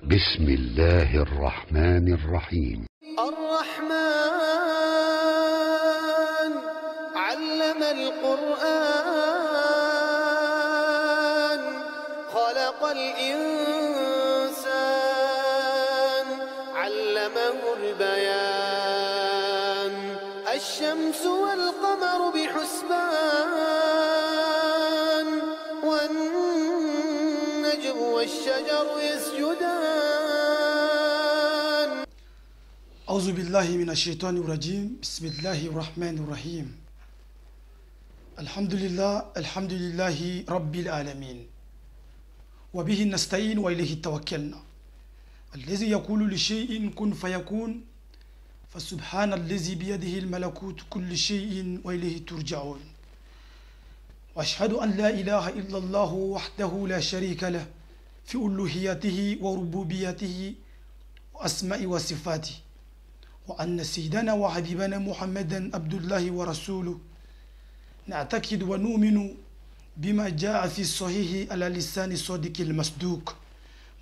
بسم الله الرحمن الرحيم. الرحمن علم القرآن، خلق الإنسان، علمه البيان. الشمس والقمر بحسبان، والنجم والشجر يسجدان. أعوذ بالله من الشيطان الرجيم. بسم الله الرحمن الرحيم. الحمد لله، الحمد لله رب العالمين، وبه نستعين وإليه توكلنا، الذي يقول لشيء كن فيكون، فسبحان الذي بيده الملكوت كل شيء وإليه ترجعون. وأشهد أن لا إله إلا الله وحده لا شريك له في ألوهيته وربوبيته وأسماء وصفاته، وأن سيدنا وحبيبنا محمدا عبد الله ورسوله. نعتقد ونؤمن بما جاء في الصحيح على لسان صادق المصدوق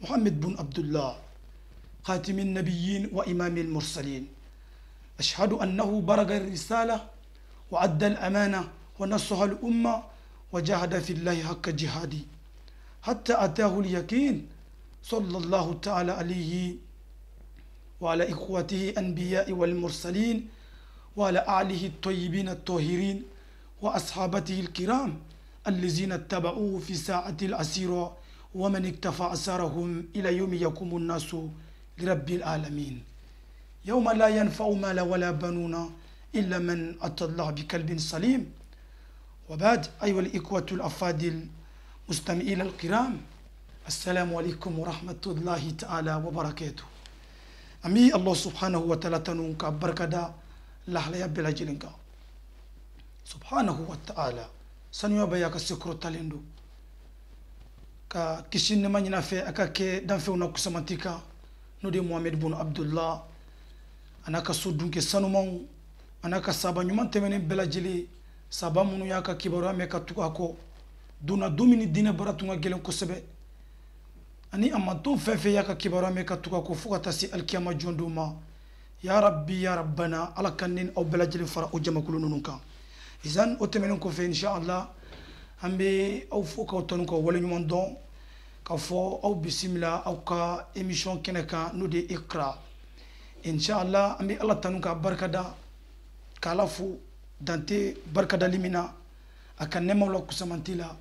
محمد بن عبد الله خاتم النبيين وإمام المرسلين. أشهد أنه برغ الرسالة وأدى الأمانة ونصح الأمة وجاهد في الله حق جهاده حتى أتاه اليقين، صلى الله تعالى عليه وعلى إخوته الأنبياء والمرسلين وعلى آله الطيبين الطاهرين وأصحابته الكرام الذين اتبعوه في ساعة العسيرة ومن اكتفى أثرهم إلى يوم يقوم الناس لرب العالمين، يوم لا ينفع مال ولا بنون إلا من أتى الله بقلب سليم. وبعد، أيها الإخوة الأفاضل مستمعين الكرام، السلام عليكم ورحمة الله تعالى وبركاته. Ami Allah subhanahu wa ta'ala tanu ka barkada lahalaya bɛɛ lajɛlen kan. Subhanahu wa ta'ala, sanuya bɛ y'a ka sekɔrɔ talen don ka kisi nɛma ɲini a fɛ a ka kɛ danfɛnw na kusamanti kan, n'o de ye Muhamɛd bun Abdullah a n'a ka so dunkɛ sanumanw a n'a ka saba ɲuman tɛmɛnen bɛɛ lajɛlen, saba minnu y'a ka kibaruya mɛn ka tugu a kɔ donna don min ni diinɛ baara tun ka gɛlɛn kosɛbɛ, ani a manton fɛn fɛn y'a ka kibaruya mɛn ka tugu a kɔ fo ka taa se alikiyama jɔn don ma. Ya Rabbi ya Rabbana, ala ka ne ni aw bɛɛ lajɛlen fara o jamakulu ninnu kan. Izan o tɛmɛnen kɔfɛ, inshallah an bɛ aw fo k'aw tanu k'aw waleɲuman dɔn k'a fɔ aw bisimila aw ka émission kɛnɛ kan, n'o de ye Iqra. Inshallah an bɛ ala tanu k'a barikada, k'ala fo dante barikadali min na a ka nɛɛmaw la kusamanti la,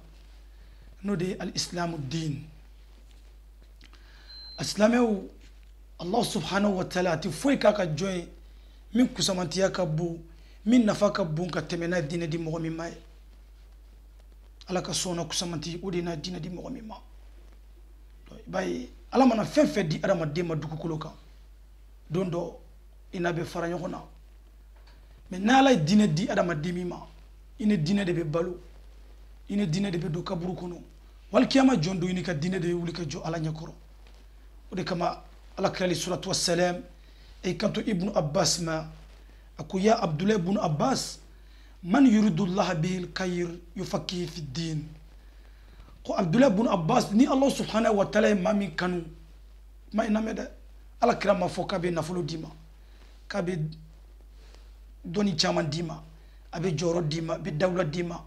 n'o de ye al-islamu diin. Silamɛw, Allah subhanahu wa ta'ala a tɛ foyi k'a ka jɔn ye min kusamantiya ka bon, min nafa ka bon ka tɛmɛ n'a ye diinɛ di mɔgɔ min ma ye. Ala ka sɔn na kusamanti o de n'a diinɛ di mɔgɔ min ma. I b'a ye ala mana fɛn fɛn di adamaden ma dugukolo kan, don dɔ i n'a bɛ fara ɲɔgɔn na. Mɛ n'ala ye diinɛ di adamaden min ma, i ni diinɛ de bɛ balo, i ni diinɛ de bɛ don kaburu kɔnɔ, walikiyama jɔn don i ni ka diinɛ de bɛ wuli ka jɔ ala ɲɛkɔrɔ. O de kama ala kira alayhi salatu wassalam ay kanto ibnu abbas ma a ko ya abdulahi ibnu abbas, man yuridullah bihi alkhayr yufaqihi fi ddin. Ko abdulahi ibnu abbas, ni allah subhanahu wa ta'ala ye maa min kanu, ma ina mɛn dɛ, ala kira ma fɔ k'a bɛ nafolo d'i ma, k'a bɛ dɔnni caman d'i ma, a bɛ jɔyɔrɔ d'i ma, a bɛ dawula d'i ma,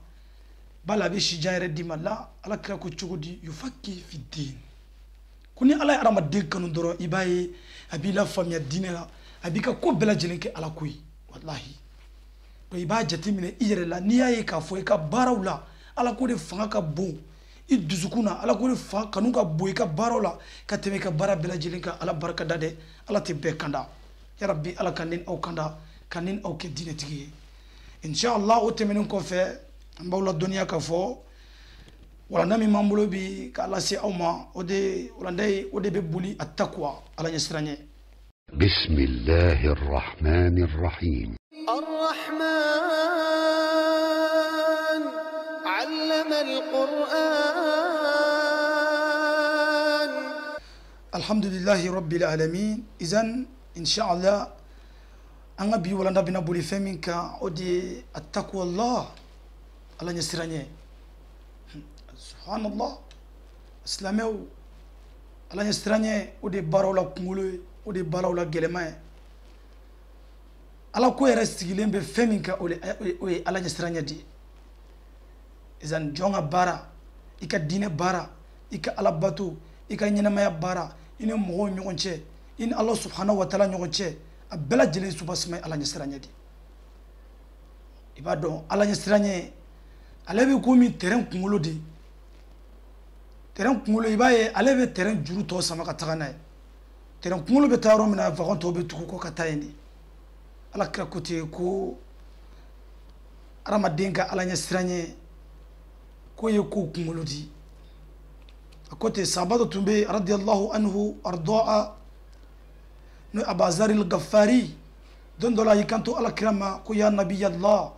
bala a bɛ sijan yɛrɛ d'i ma. La ala kira ko cogo di? Yufaqihi fi ddin. Ko ni ala ye adamaden kanu dɔrɔn, i b'a ye a b'i lafaamuya diinɛ la, a b'i ka ko bɛɛ lajɛlen kɛ ala ko ye. Walahi, donc i b'a jateminɛ i yɛrɛ la, n'i y'a ye k'a fɔ i ka baaraw la ala ko de fanga ka bon i dusukun na, ala ko de fanga kanu ka bon i ka baaraw la ka tɛmɛ i ka baara bɛɛ lajɛlen kan, ala barika da dɛ, ala tɛ bɛɛ kanda. Ya Rabbi, ala ka ne ni aw kanda, ka ne ni aw kɛ diinɛtigi ye. Inshallah o tɛmɛnen kɔfɛ, an b'aw ladɔnniya k'a fɔ walanda min b'an bolo bi k'a lase aw ma, o de walanda ye, o de bɛ boli a takwa, ala ɲɛsiran ɲɛ. بسم الله الرحمن الرحيم. الرحمن علم القرآن. الحمد لله رب العالمين. إذن إن شاء الله an ka bi walanda bɛna boli fɛn min kan, o de ye attaqwa Allah, ala ɲɛsiran ɲɛ. Subhanallah, silamɛw, Ala ɲɛsiranɲɛ o de baaraw la kunkolo ye, o de baaraw la gɛlɛma ye. Ala ko yɛrɛ sigilen bɛ fɛn min kan, o ye ala ɲɛsiranɲɛ de ye. Izan jɔn ka baara, i ka diinɛ baara, i ka ala bato, i ka ɲɛnamaya baara, i ni mɔgɔw ɲɔgɔn cɛ, i ni Ala subhanahu wa taala ɲɔgɔn cɛ, a bɛɛ lajɛlen subasima ye ala ɲɛsiranɲɛ de ye. I b'a dɔn ala ɲɛsiranɲɛ ale bɛ komi tɛrɛn kunkolo de ye. Tɛrɛn kunkolo, i b'a ye ale bɛ tɛrɛn juru tɔ sama ka taga n'a ye. Tɛrɛn kunkolo bɛ taa yɔrɔ min na, wagon tɔw bɛ tugu kɔ ka taa yen de. Ala kira ko ten ko adamaden ka ala ɲɛsiranɲɛ k'o ye kow kunkolo di. A ko ten sahaba dɔ tun bɛ yen radiyallahu anhu ardaa, n'o ye Abazaril Gafari. Don dɔ la a y'i kanto ala kira ma ko ya nabiyallah,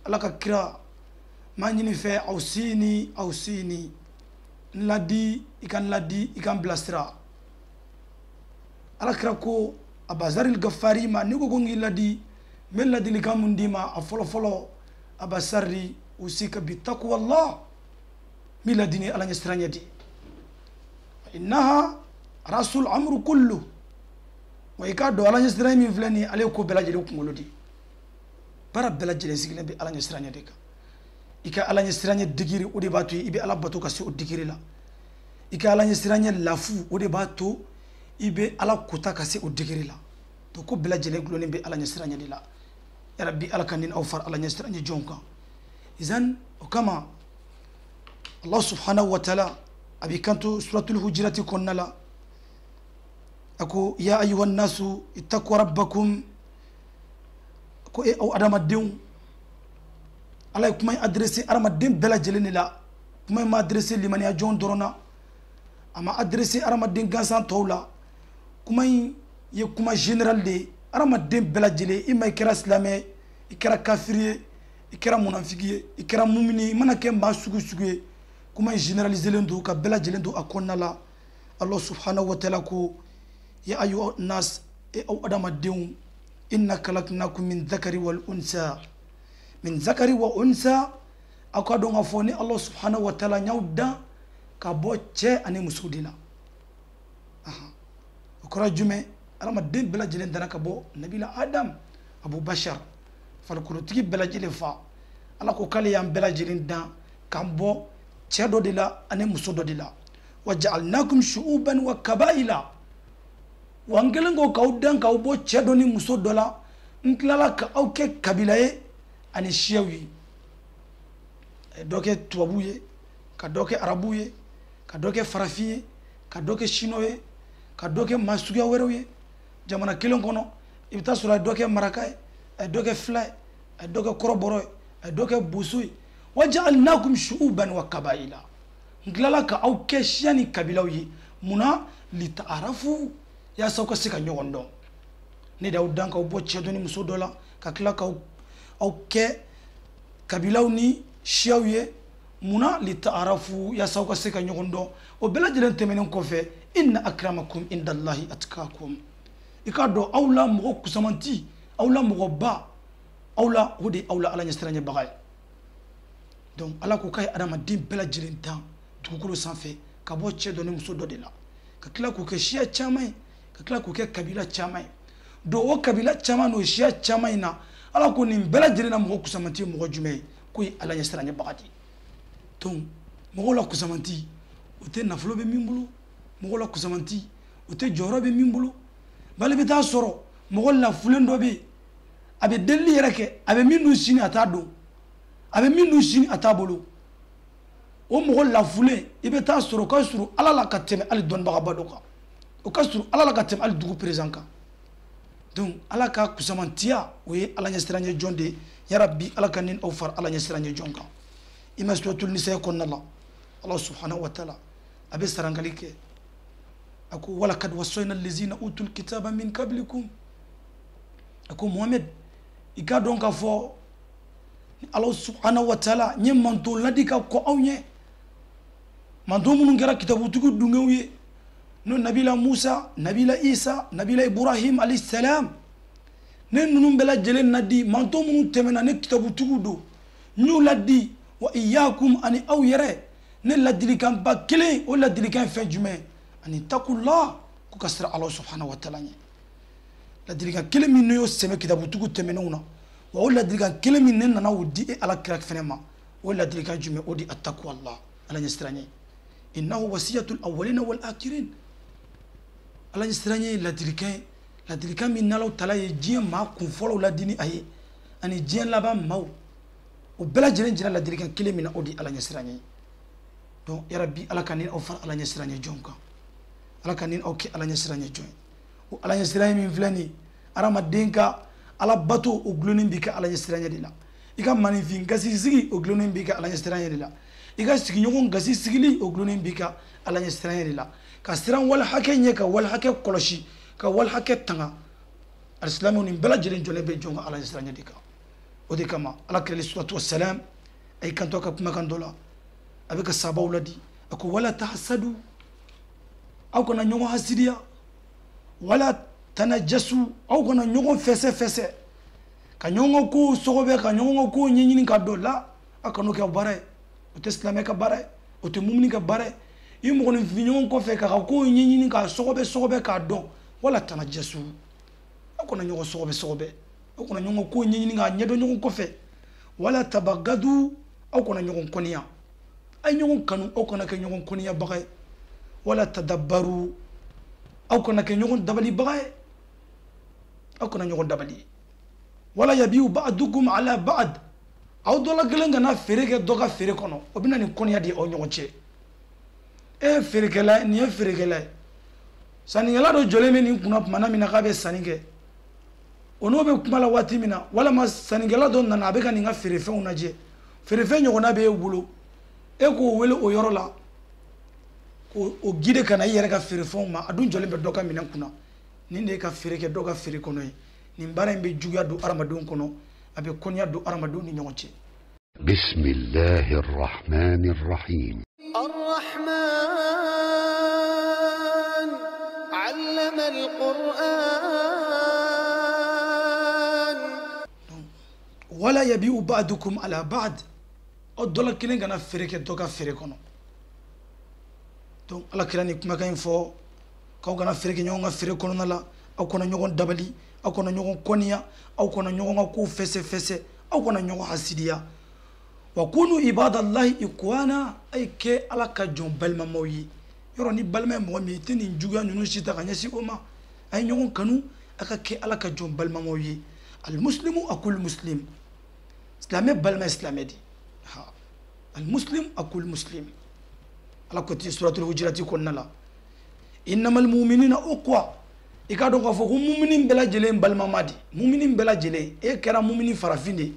ala ka kira, m'a ɲini fɛ awsini awsini, n ladi, i ka n ladi, i ka n bilasira. Ala kira ko Abazaril Gafari ma, n'i ko ko n k'i ladi, n bɛ ladilikan mun d'i ma? A fɔlɔ fɔlɔ, Abasari usika bi taqwallah, n b'i ladi ni ala ɲɛsiranɲɛ de ye. Innaha rasul amru kullu, wa i k'a dɔn ala ɲɛsiranɲɛ min filɛ nin ye, ale ye ko bɛɛ lajɛlen kunkolo de ye. Baara bɛɛ lajɛlen sigilen bɛ ala ɲɛsiranɲɛ de kan. I ka ala ɲɛsiranɲɛ digiri, o de b'a to i bɛ ala bato ka se o digiri la. I ka ala ɲɛsiranɲɛ lafu, o de b'a to i bɛ ala kota ka se o digiri la. Donc ko bɛɛ lajɛlen gulonnen bɛ ala ɲɛsiranɲɛ de la. Yarabi ala ka nin aw fara ala ɲɛsiranɲɛ jɔnw kan. Izan o kama Allah subhanahu wa taala a b'i kanto suratul hujurati kɔnɔna la, a ko ya ayuha nasu ittaqu rabbakum, ko e aw adamadenw. Ala ye kuma in adressé adamaden bɛɛ lajɛlen de la. Kuma in ma adressé limaniya jɔn dɔrɔn na, a ma adressé adamaden gansan tɔw la. Kuma in ye kuma général de ye, adamaden bɛɛ lajɛlen. I ma i kɛra silamɛ ye, i kɛra kafiri ye, i kɛra munafiki ye, i kɛra mumini ye, i mana kɛ maa sugu sugu ye, kuma in généralisé don ka bɛɛ lajɛlen don a kɔnɔna la. Allah subhanahu wa taala ko ya ayuha nas, e aw adamadenw, inna khalaqnakum min dhakari wal unsa, min zakari wa unsa, aw ka dɔn k'a fɔ ni Allah subhanahu wa taala y'aw dan ka bɔ cɛ ani muso de la. O kɔrɔ ye jumɛn? Adamaden bɛɛ lajɛlen danna ka bɔ nabila Adam, Abu Bashar, farikolotigi bɛɛ lajɛlen fa. Ala ko k'ale y'an bɛɛ lajɛlen dan k'an bɔ cɛ dɔ de la ani muso dɔ de la. Wa ja'alnakum shu'uban wa kabaila, wa n kɛlen kɔ k'aw dan k'aw bɔ cɛ dɔ ni muso dɔ la, n tilala ka aw kɛ kabila ye ani siyaw ye. A ye dɔ kɛ tubabu ye, ka dɔ kɛ arabu ye, ka dɔ kɛ farafin ye, ka dɔ kɛ sino ye, ka dɔ kɛ maa suguya wɛrɛw ye. Jamana kelen kɔnɔ, i bɛ taa sɔrɔ a ye dɔ kɛ maraka ye, a ye dɔ kɛ fila ye, a ye dɔ kɛ kɔrɔbɔrɔ ye, a ye dɔ kɛ boso ye. Wa ja'alnakum shu'uban wa kabaila, n tilala ka aw kɛ siya ni kabilaw ye. Munna? Lita'arafu, yaasa aw ka se ka ɲɔgɔn dɔn. Ne de y'aw dan k'aw bɔ cɛ dɔ ni muso dɔ la, ka tila k'aw aw kɛ kabilaw ni siyaw ye. Munna? Lita'arafu, yaasa aw ka se ka ɲɔgɔn dɔn. O bɛɛ lajɛlen tɛmɛnen kɔfɛ, inna akramakum indallahi atqakum, i k'a dɔn aw la mɔgɔ kusamanti, aw la mɔgɔba, aw la o de ye aw la ala ɲɛsiranɲɛbaga ye. Donc ala ko k'a ye adamaden bɛɛ lajɛlen dan dugukolo sanfɛ ka bɔ cɛ dɔ ni muso dɔ de la, ka tila k'u kɛ siya caman ye, ka tila k'u kɛ kabila caman ye. Donc o kabila caman n'o siya caman in na, ala ko nin bɛɛ lajɛlen na mɔgɔ kusamanti ye mɔgɔ jumɛn ye? K'o ye ala ɲɛsiranɲɛbaga de ye. Donc mɔgɔw la kusamanti o tɛ nafolo bɛ min bolo, mɔgɔw la kusamanti o tɛ jɔyɔrɔ bɛ min bolo. Bali bɛ taa sɔrɔ mɔgɔ lafulen dɔ bɛ yen, a bɛ delili yɛrɛ kɛ, a bɛ min dun sini a t'a dɔn, a bɛ min dun sini a t'a bolo. O mɔgɔ lafulen, i bɛ taa sɔrɔ o ka surun ala la ka tɛmɛ hali dɔnnibagaba dɔ kan, o ka surun ala la ka tɛmɛ hali dugu président kan. Donc ala ka kusamantiya o ye ala ɲɛsiranɲɛ jɔn de ye. Yarabi ala ka nin aw fara ala ɲɛsiranɲɛ jɔn kan. I ma suratul nisa kɔnɔna la, ala subhanahu wa taala a bɛ sarankali kɛ, a ko walakad wasayna allazina utul kitaba min qablikum. A ko Muhammad, i k'a dɔn k'a fɔ ni ala subhanahu wa taala n ye manton ladi ka kɔ aw ɲɛ, manton minnu kɛra kitabutigi dungew ye, n'o nabila Musa, nabila Isa, nabila Ibrahim alayhi salam, ne ninnu bɛɛ lajɛlen nadi, manton minnu tɛmɛna ne kitabutigiw don, n y'u ladi wa iyakum ani aw yɛrɛ, ne ladilikanba kelen, o ladilikan ye fɛn jumɛn? Ani taqullah, ko ka siran Ala subhanahu wa ta'ala ɲɛ. Ladilikan kelen min n'o y'o sɛmɛ kitabutugu tɛmɛnenw na, wa o ladilikan kelen min ne nana o di e Ala kira fɛnɛ ma, o ladilikan jumɛn? O di attaqwallah, Ala ɲɛ siran ɲɛ. Innahu wasiyatul awwalina wal akhirin. Ala ɲɛ siran ɲɛ ye ladilikan ye, ladilikan min n'Alaw tala ye diɲɛ maa kun fɔlɔw ladi ni a ye, ani diɲɛ laban maaw, o bɛɛ lajɛlen jira ladilikan kelen min na, o di Ala ɲɛ siran ɲɛ. Donc yarabi Ala ka ni aw fara Ala ɲɛ siran ɲɛ jɔnw kan, Ala ka ni aw kɛ Ala ɲɛ siran ɲɛ jɔn ye. O Ala ɲɛ siran ɲɛ min filɛ nin ye, hadamaden ka Ala bato o gulonnen b'i ka Ala ɲɛ siran ɲɛ de la, i ka maninfin gasi sigi o gulonnen b'i ka Ala ɲɛ siran ɲɛ de la, i ka sigiɲɔgɔn gasi sigili o gulonnen b'i ka Ala ɲɛ siran ɲɛ de la, ka siran wali hakɛ ɲɛ, ka wali hakɛ kɔlɔsi, ka wali hakɛ tanga. Alisilamɛw nin bɛɛ lajɛlen jɔlen bɛ jɔn ka Ala ɲɛ siran ɲɛ de kan. O de kama Ala kira alayhi salatu wasalam a y'i kanto a ka kumakan dɔ la, a bɛ ka sabaw ladi, a ko wala tahasadu, aw kana ɲɔgɔn hasidiya, wala tanajasu, aw kana ɲɔgɔn fɛsɛ fɛsɛ, ka ɲɔgɔn ka kow sɔgɔbɛ, ka ɲɔgɔn ka kow ɲɛɲini ka dɔn la, aw kan'o kɛ baara ye. O tɛ silamɛ ka baara ye, o tɛ mumuni ka baara ye. I mɔgɔninfin ɲɔgɔn kɔfɛ k'a ka kow ɲɛɲini k'a sɔgɔbɛ sɔgɔbɛ k'a dɔn, wala tanajasu, aw kana ɲɔgɔn sɔgɔbɛ sɔgɔbɛ, aw kana ɲɔgɔn ka kow ɲɛɲini k'a ɲɛdɔn ɲɔgɔn kɔfɛ, wala tabagadu, aw kana ɲɔgɔn kɔniya, a ye ɲɔgɔn kanu, aw kana kɛ ɲɔgɔn kɔniyabaga ye, wala tadabbaru, aw kana kɛ ɲɔgɔn dabalibaga ye, aw kana ɲɔgɔn dabali, wala yabiu ba'dukum ala ba'd, aw dɔ la kelen kana feere kɛ dɔ ka feere kɔnɔ, o bɛ na ni kɔniya de ye aw ɲɔgɔn cɛ. E ye feerekɛla ye, nin ye feerekɛla ye, sannikɛla dɔ jɔlen bɛ nin kunna tuma min na k'a bɛ sanni kɛ, o n'o bɛ kuma la waati min na, walama sannikɛla dɔ nana a bɛ ka nin ka feerefɛnw lajɛ, feerefɛn ɲɔgɔnna bɛ e bolo, e k'o wele o yɔrɔ la k'o guider ka na i yɛrɛ ka feerefɛnw ma, a dun jɔlen bɛ dɔ ka minɛn kunna, nin de ye ka feere kɛ dɔ ka feere kɔnɔ ye. Nin baara in bɛ juguya don hadamadenw kɔnɔ, a bɛ kɔniya don hadamadenw ni ɲɔgɔn cɛ. Bismillahir Rahmanir Rahim. Ar-Rahman 'allama al-Qur'an. Wala yabi'u ba'dukum ala ba'd, aw dɔ la kelen kana feere kɛ dɔ ka feere kɔnɔ. Donc Ala kira ni kumakan in fɔ k'aw kana feere kɛ ɲɔgɔn ka feere kɔnɔna la, aw kana ɲɔgɔn dabali, aw kana ɲɔgɔn kɔniya, aw kana ɲɔgɔn ka kow fɛsɛ fɛsɛ, aw kana ɲɔgɔn hasidiya. Wa kunu ibadallahi ikwana, a ye kɛ Ala ka jɔn balimamaw ye. Yɔrɔ ni balima ye mɔgɔ min ye, i tɛ nin juguya ninnu si ta ka ɲɛsin o ma. A ye ɲɔgɔn kanu, a ka kɛ Ala ka jɔn balimamaw ye. Almuslimu akul muslim, silamɛ balima ye silamɛ de. Ha, almuslim akul muslim. Ala ko ten suratul hujurati kɔnɔna la, innamal mu'minina ukhwa, i k'a dɔn k'a fɔ ko mumini bɛɛ lajɛlen balimama de, mumini bɛɛ lajɛlen. E kɛra mumini farafin de ye,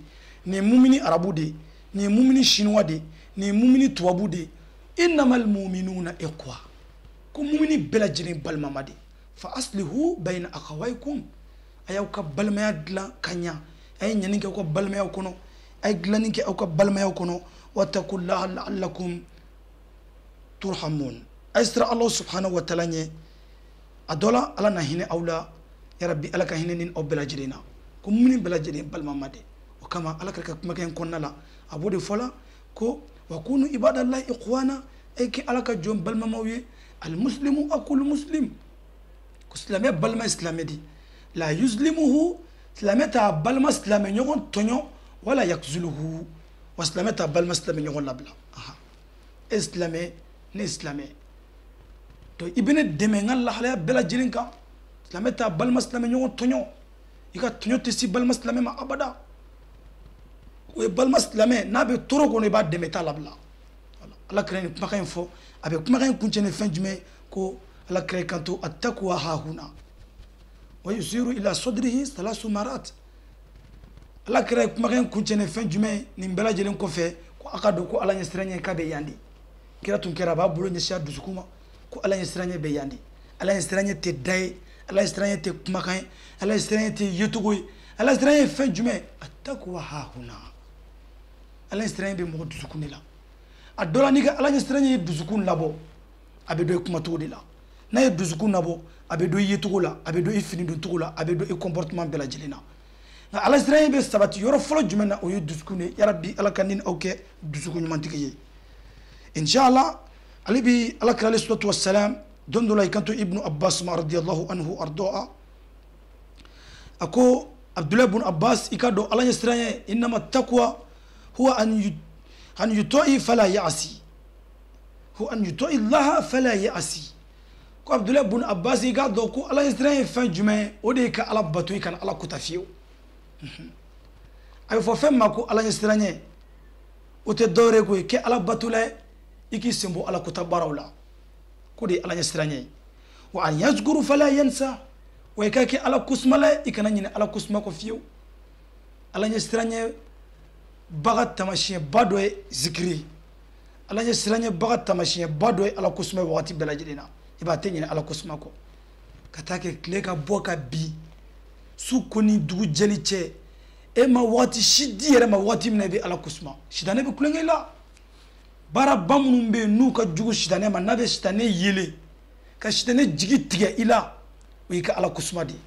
nin ye mumini arabu de ye, nin ye mumini chinois de ye, nin ye mumini tubabu de ye. Innamal mu'minuna ikhwa, ko mumini bɛɛ lajɛlen balimama de. Fa aslihu bayna akhawaykum, a y'aw ka balimaya dilan ka ɲa, a ye ɲɛni kɛ aw ka balimayaw kɔnɔ, a ye dilanni kɛ aw ka balimayaw kɔnɔ. Wattaqullaha la'allakum turhamun, a ye siran Ala subhanahu wa ta'ala ɲɛ, a dɔ la Ala na hinɛ aw la. Ya Rabbi, Ala ka hinɛ ni aw bɛɛ lajɛlen na. Ko mumini bɛɛ lajɛlen balimama de. O kama Ala ka kumakan in kɔnɔna la, a b'o de fɔ la ko wa kunu ibadallahi ikhwana, e kɛ Ala ka jɔn balimamaw ye. Almuslimu akul muslim, ko silamɛ balima ye silamɛ de. La yuzlimuhu, silamɛ t'a balima silamɛ ɲɔgɔn tɔɲɔ, wala yakzuluhu, wa silamɛ t'a balima silamɛ ɲɔgɔn labila. Aha, e silamɛ, ne silamɛ, donc i bɛ ne dɛmɛ n ka lahalaya bɛɛ lajɛlen kan. Silamɛ t'a balima silamɛ ɲɔgɔn tɔɲɔ, i ka tɔɲɔ tɛ se balima silamɛ ma abada. O ye balima silamɛ n'a bɛ tɔɔrɔ kɔnɔ, i b'a dɛmɛ, i t'a labila. Ala kira nin kumakan in fɔ, a bɛ kumakan in kuncɛ ni fɛn jumɛn ye? Ko Ala kira kanto attaqwa hahuna wa yusiru ila sadrihi thalasu marat. Ala kira ye kumakan in kuncɛ ni fɛn jumɛn ye? Nin bɛɛ lajɛlen kɔfɛ, ko a ka dɔn ko Ala ɲɛsiranɲɛ k'a bɛ yan de. Kira tun kɛra a b'a bolo ɲɛsin a dusukun ma ko Ala ɲɛsiranɲɛ bɛ yan de. Ala ɲɛsiranɲɛ tɛ da ye, Ala ɲɛsiranɲɛ tɛ kumakan ye, Ala ɲɛsiranɲɛ tɛ yecogo ye. Ala ɲɛsiranɲɛ ye fɛn jumɛn ye? Attaqwa hahuna. Ala ɲɛsiranɲɛ bɛ mɔgɔ dusukun de la. A dɔ la n'i ka Ala ɲɛsiranɲɛ ye dusukun labɔ, a bɛ dɔn i kumacogo de la. N'a ye dusukun labɔ, a bɛ dɔn i yecogo la, a bɛ dɔn i fini doncogo la, a bɛ dɔn i comportement bɛɛ lajɛlen na. Nka Ala ɲɛsiranɲɛ bɛ sabati yɔrɔ fɔlɔ jumɛn na? O ye dusukun de ye. Yarabi, Ala ka ni aw kɛ dusukun ɲumantigi ye. Inshallah, ale bi Ala kira alayhi salatu wassalam Don dɔ la i kanto Ibnu Abbas ma radiyallahu anhu ardoa, a ko Abdulahi bun Abbas, i ka dɔn Ala ɲɛsiranɲɛ, innama taqwa huwa an yuta'i fala ya'si, huwa an yuta'i Allaha fala ya'si. Ko Abdulahi bun Abbas, i ka dɔn ko Ala ɲɛsiranɲɛ ye fɛn jumɛn ye? O de ye ka Ala bato, i kana Ala kota fiyewu. A bɛ fɔ fɛn ma ko Ala ɲɛsiranɲɛ, o tɛ dɔwɛrɛ ye koyi, kɛ Ala bato la, i k'i sen bɔ Ala kota baaraw la, k'o de ye Ala ɲɛsiranɲɛ ye. Wa an yazkuru fala yansa, wa i ka kɛ Ala kusumala ye, i kana ɲinɛ Ala kusuma kɔ fiyewu. Ala ɲɛsiranɲɛ baga taamasiyɛnba dɔ ye zikiri ye. Ala ɲɛsiranɲɛ baga taamasiyɛnba dɔ ye Ala kusuma ye wagati bɛɛ lajɛlen na. I b'a tɛ ɲinɛ Ala kusuma kɔ. Ka taa kɛ tile ka bɔ ka bin, su ko ni dugu jɛli cɛ, e ma wagati si di yɛrɛ ma wagati min na i bɛ Ala kusuma, sitanɛ bɛ kulonkɛ i la. Baaraba minnu bɛ yen n'u ka jugu sitanɛ ma, n'a bɛ sitanɛ yele ka sitanɛ jigi tigɛ i la, o y'i ka Ala kusuma de ye.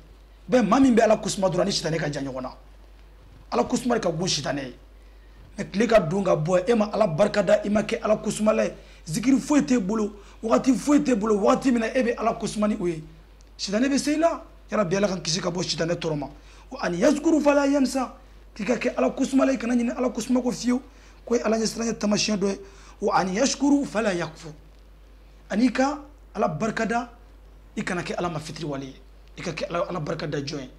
Bɛɛ maa min bɛ Ala kusuma dɔrɔn, ni sitanɛ ka jan ɲɔgɔn na. Ala kusuma de ka go sitanɛ ye. Mɛ tile ka don ka bɔ, e ma Ala barika da, i ma kɛ Ala kusumala ye, zikiri foyi t'e bolo, wagati foyi t'e bolo, wagati min na e bɛ Ala kusuma ni o ye, sitanɛ bɛ se i la. Yarabi Ala k'an kisi ka bɔ sitanɛ tɔɔrɔ ma. Wa an yazkuru fala yansa, k'i ka kɛ Ala kusumala ye, kana ɲinɛ Ala kusuma kɔ fiyewu, k'o ye Ala ɲɛsiranɲɛ taamasiyɛn dɔ ye. Wa an yashkuru fala yakfur, ani ka Ala barikada, i kana kɛ Ala ma fitiriwale ye, i ka kɛ Ala barikada jɔn ye.